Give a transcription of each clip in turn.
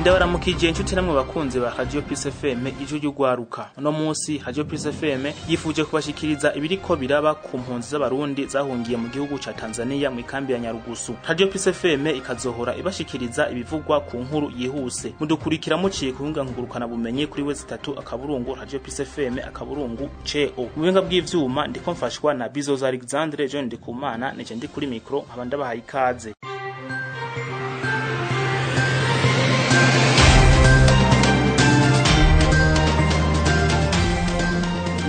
Ndabaramukije inshuti namwe bakunzi ba Radio Peace FM, ijwi ry'ugwaruka. Uno munsi Radio Peace FM yifuje kubashikiriza ibiriko biraba ku mpunzi z'Abarundi zahungiye mu gihugu ca Tanzania mu ikambi ya Nyarugusu. Radio Peace FM ikazohora ibashikiriza ibivugwa ku nkuru yihuse. Mudukurikira muciye ku ngurukana bumenyi kuri w3.radiopcfm.co. Mu buhinga bw'ivyuma ndiko mfashwa na Bizoza Alexandre John Ndikumana, nije ndi kuri micro, nkaba ndabahaye ikaze.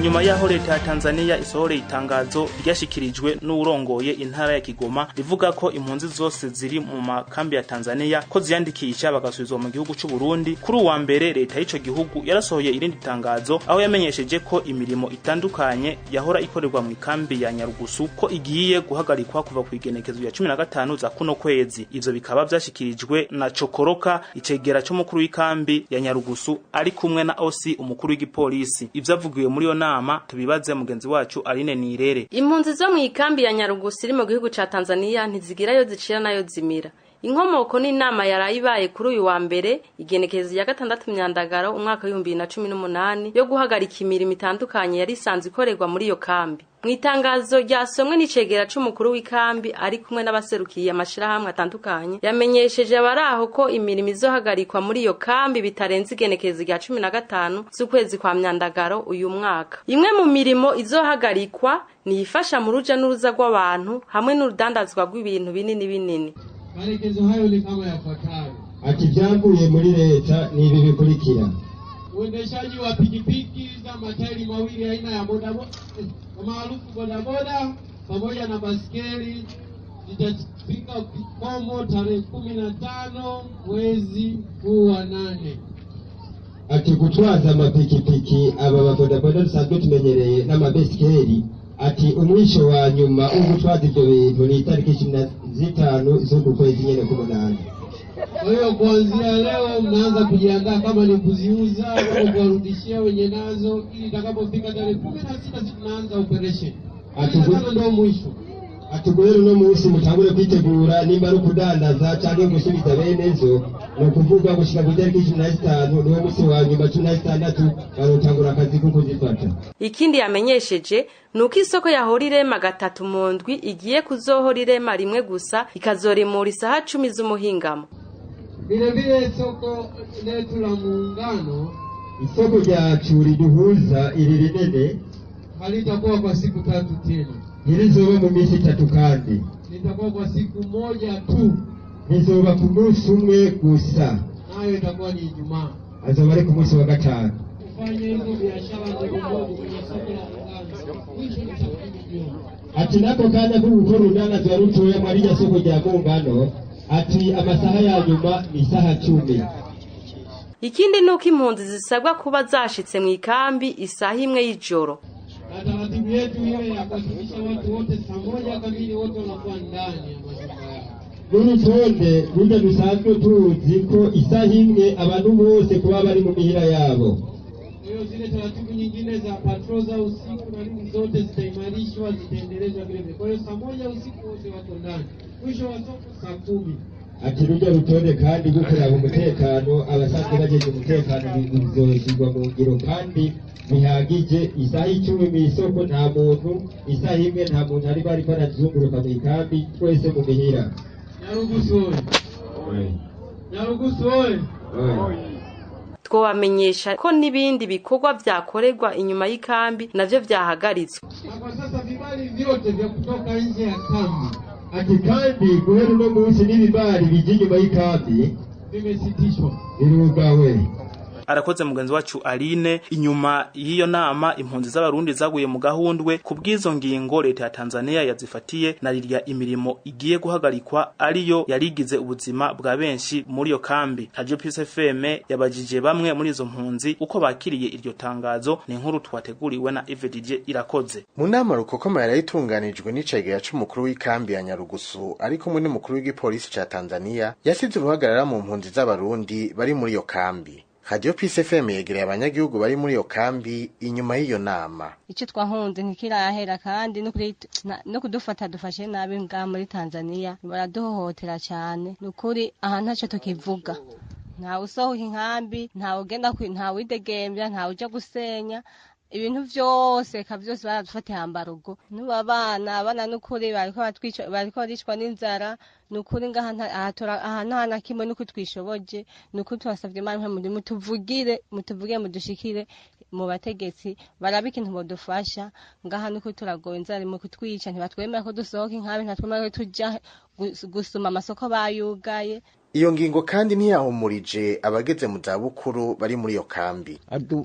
Nyuma yaho leta ya Tanzania isohoreye itangazo ryashikirijwe n'urongoye intara ya Kigoma rivuga ko impunzi zose ziri mu makambi ya Tanzania ko ziyandikisha bagasubizwa mu gihugu c'u Burundi, kuri uwa mbere leta y'ico gihugu yarasohoye irindi tangazo aho yamenyesheje ko imirimo itandukanye yahora ikorerwa mu ikambi ya Nyarugusu ko igiye guhagarikwa kuva ku igenekezo ya 15 za kuno kwezi. Ivyo bikaba vyashikirijwe na Cokoroka, icegera c'umukuru w'ikambi ya Nyarugusu, ari kumwe na OC, umukuru w'igipolisi. Ivyavugiwe muri yo nama tubibaze mugenzi wacu Aline Nirere. Impunzi zo mu ikambi ya Nyarugusu iri mu gihugu ca Tanzania ntizigirayo zicira nayo zimira. Inkomoko n'inama yarayibaye kuri uyu wa mbere igenekerezo ya 6 Myandagaro umwaka w'ibihumbi 2018 yo guhagarika imirimo itandukanye yari isanzwe ikorerwa muri iyo kambi. Mu itangazo ryasomwe n'icegera c'umukuru w'ikambi ari kumwe n'abaserukiye amashirahamwe atandukanye, yamenyesheje abaraho ko imirimo izohagarikwa muri iyo kambi bitarenze igenekerezo rya 15 z'ukwezi kwa Myandagaro uyu mwaka. Imwe mu mirimo izohagarikwa ni ifasha mu ruja n'uruza rw'abantu hamwe n'urudandazwa rw'ibintu binini binini. Maelekezo hayo ni kama yafuatayo. Ati vyavuye muri leta ni ibi bikurikira: uendeshaji wa pikipiki za matairi mawili aina ya bodaboda maarufu bodaboda pamoja na baskeli zitafika kikomo tarehe 15 mwezi huu wa 8. Ati gutwaza amapikipiki aba babodaboda dusanzwe tumenyereye n'amabesikeli, ati umwisho wa nyuma wo gutwaza ivyo bintu ni itariki 15 z'uku kwezi nyene k'umunani. Kwa hiyo kuanzia leo mnaanza kujiandaa kama ni kuziuza au kuwarudishia wenye nazo, ili itakapofika tarehe 16 tunaanza operation. Ati ndio mwisho. Ati guhera uno munsi mutangure kwitegura nimba ari ukudandaza canke gusubiza benezo, ni ukuvuga gushika ku itariki 15 niwo munsi wa nyuma, 16 barotangura akazi ko kuzifata. Ikindi yamenyesheje nuko isoko yahora irema gatatu mu ndwi igiye kuzohora irema rimwe gusa, ikazoremura isaha 10 z'umuhingamo. Vile vile soko letu la Muungano, isoko ryacu riduhuza iri rinene, halitakuwa kwa siku tatu tena, ntirizoba mu minsi itatu kandi litakuwa kwa siku moja tu, rizoba ku munsi umwe gusa, nayo itakuwa ni Ijumaa, azoba ari ku munsi wa gatanu. Kufanya hizo biashara ndogo ndogo kwenye soko la Muungano mwisho ni saa 10 jioni. Ati nako kanya ko gukora urudandazwa rutoya muri rya soko rya Muungano, ati amasaha ya nyuma ni isaha 10. Ikindi nuko impunzi zisabwa kuba zashitse mu ikambi isaha 1 y'ijoro. Na taratibu yetu ile ya kuhakikisha watu wote saa 1 kamili wote wanakuwa ndani ya majumba yao. N'urutonde rujya dusanzwe tuzi ko isaha 1 abantu bose kuba bari mu mihira yabo. Kwa hiyo zile taratibu nyingine za patrol za usiku na nini zote zitaimarishwa, zitaendelezwa vile vile. Kwa hiyo saa 1 usiku wote wako ndani. Mwisho wa soko saa 10. Ati rujya rutonde kandi gukuraba umutekano, abasanzwe bajeje umutekano bizoshirwa mu ngiro kandi bihagije. Isaha 10 mw'isoko nta muntu, isaha 1 nta muntu ariko ariko arazunguruka mu ikambi, twese mu mihira. Nyarugusu oye! Nyarugusu oye! Twobamenyesha ko n'ibindi bikorwa vyakorerwa inyuma y'ikambi navyo vyahagaritswe. Na kwa sasa vibali vyote vya kutoka nje ya kambi, ati kandi guhera uno munsi n'ibibali bija inyuma y'ikambi vimesitishwa, birugawe. Arakoze mugenzi wacu Aline. Inyuma y'iyo nama impunzi z'Abarundi zaguye mu gahundwe kubw'izo ngingo leta ya Tanzania yazifatiye, na rirya imirimo igiye guhagarikwa ariyo yarigize ubuzima bwa benshi muri iyo kambi. Radio Peace FM yabajije bamwe muri izo mpunzi uko bakiriye iryo tangazo. Ni inkuru twateguriwe na Yves Irakoze. Mu nama rukokoma yarayitunganijwe n'icegera c'umukuru w'ikambi ya Nyarugusu ari kumwe n'umukuru w'igipolisi ca Tanzania, yasize uruhagarara mu mpunzi z'Abarundi bari muri iyo kambi. Radio Peace FM yegereye abanyagihugu bari muri iyo kambi inyuma y'iyo nama. Icyo twahunze ntikirahera kandi no kudufata dufashe nabi ngaha muri Tanzania, baraduhohotera cyane. Nukuri aha ntacyo tukivuga. Ntawe usohoka inkambi, ntawe ugenda, ntawe widegembya, ntawe uja gusenya ibintu vyose, eka vyose baradufatiye embargo. N'ubu abana n'ukuri bariko batwica, bariko baricwa n'inzara. Nukuri ngaha aha nta na kimwe nuko twishoboje. Nukuri tubasavye Imana, mutuvugire, mutuvugire, mudushikire mu bategetsi, barabe ikintu bodufasha ngaha. Nuko turagowe, inzara mu kutwica, ntibatwemera ko dusohoka inkambi, ntibatwemera ko tuja gusuma, amasoko bayugaye. Iyo ngingo kandi ntiyahumurije abageze mu zabukuru bari muri iyo kambi.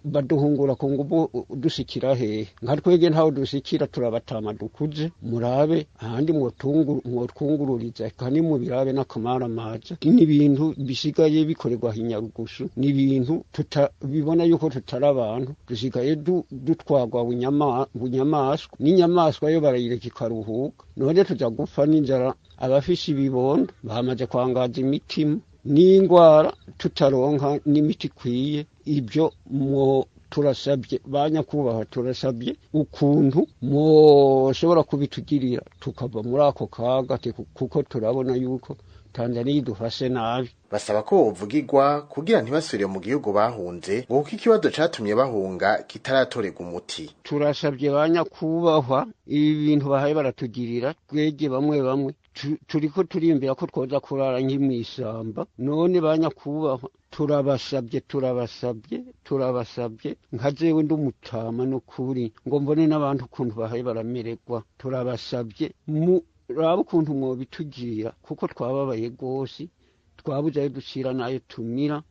Baduhungura ku nguvu, dushikira hehe? Nka twebwe ntaho dushikira, turabatama dukuze. Murabe ahandi mwotwungururiza, kandi mubirabe n'akamaramaza n'ibintu bisigaye bikorerwa Inyarugusu, n'ibintu tutabibona yuko tutari abantu. Dusigaye dutwagwa bunyamaswa, n'inyamaswa yo barayireka ikaruhuka. None tuja gupfa n'inzara, abafise ibibondo bamaze kwangaza imitima n'ingwara, tutaronka n'imiti ikwiye. Ibyo mwo turasabye ba nyakubahwa, turasabye ukuntu mwoshobora kubitugirira tukava muri ako kaga, kuko turabona yuko Tanzania idufashe nabi. Basaba ko bovugirwa kugira ntibasubire mu gihugu bahunze, ngo kuko ikibazo catumye bahunga kitaratorerwa umuti. Turasabye ba nyakubahwa, ibi bintu bahaye baratugirira twege bamwe bamwe turiko turimbira ko twoza kurara nk'imw'ishyamba. None ba nyakubahwa, turabasabye, turabasabye, turabasabye. Nka jewe ndi umutama, n'ukuri ngo mbone n'abantu ukuntu bahaye baramererwa. Turabasabye murabe ukuntu mwobitugira, kuko twababaye rwose, twabuze ayo ducira n'ayo tumira,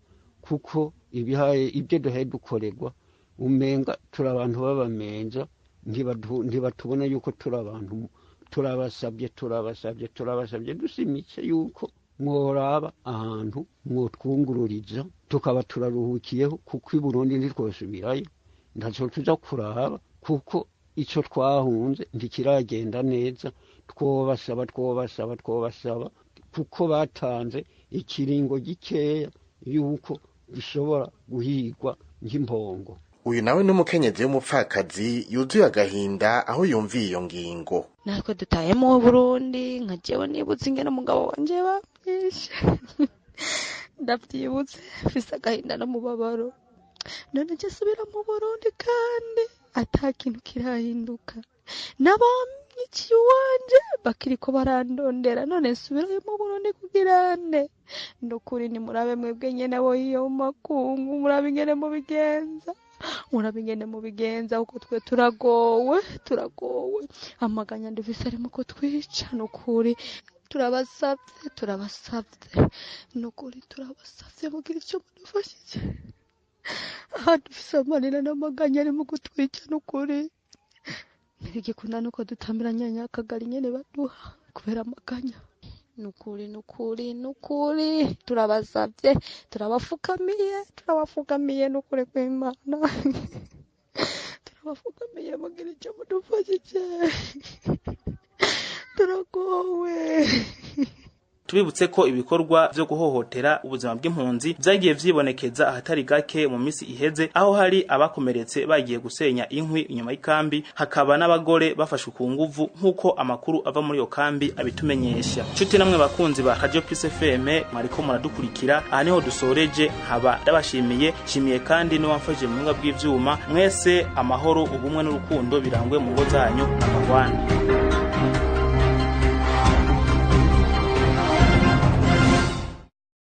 kuko ibihaye ibyo duhaye dukorerwa umenga turi abantu b'abamenja, ntibatubona yuko turi abantu. Turabasabye, turabasabye, turabasabye dusimitse yuko mworaba ahantu mwotwungururiza tukaba turaruhukiyeho, kuko i Burundi ntitwosubirayo, ntaco tuja kuraba, kuko ico twahunze ntikiragenda neza. Twobasaba, twobasaba, twobasaba, kuko batanze ikiringo gikeya yuko dushobora guhigwa nk'impongo. Uyu nawe n'umukenyezi w'umupfakazi yuzuye agahinda aho yumviye iyo ngingo. Natwe dutaye mu Burundi, nka jewe nibutse ingene umugabo wanje bamwishe, ndavyibutse mfise agahinda n'umubabaro. None nje subira mu Burundi kandi ata kintu kirahinduka, n'abamwiciye uwanje bakiriko barandondera, none nsubirayo mu Burundi kugira nde? Ndukuri nimurabe mwebwe nyene bo iyo mu makungu, murabe ingene mubigenza, murabe ingene mubigenza, kuko twe turagowe, turagowe. Amaganya ndufise arimo kutwica. Nukuri turabasavye, turabasavye, nukuri turabasavye, mugira ico mudufashije. Aha dufise amarira n'amaganya arimo kutwica, nukuri ntibigikunda nuko dutambiranya akagari nyene baduha kubera amaganya. Nukuri, nukuri, nukuri turabasavye, turabafukamiye, turabafukamiye, nukuri kw'Imana turabafukamiye, mugira ico mudufashije, turagowe. Tubibutse ko ibikorwa vyo guhohotera ubuzima bw'impunzi vyagiye vyibonekeza ahatari gake mu misi iheze, aho hari abakomeretse bagiye gusenya inkwi inyuma y'ikambi, hakaba n'abagore bafashwe ku nguvu, nk'uko amakuru ava muri iyo kambi abitumenyesha. Nshuti namwe bakunzi ba Radio Peace FM mwariko muradukurikira, aha niho dusoreje, nkaba ndabashimiye, nshimiye kandi n'uwamfashije mu buhinga bw'ivyuma. Mwese amahoro, ubumwe n'urukundo birangwe mu ngo zanyu. Amahwana.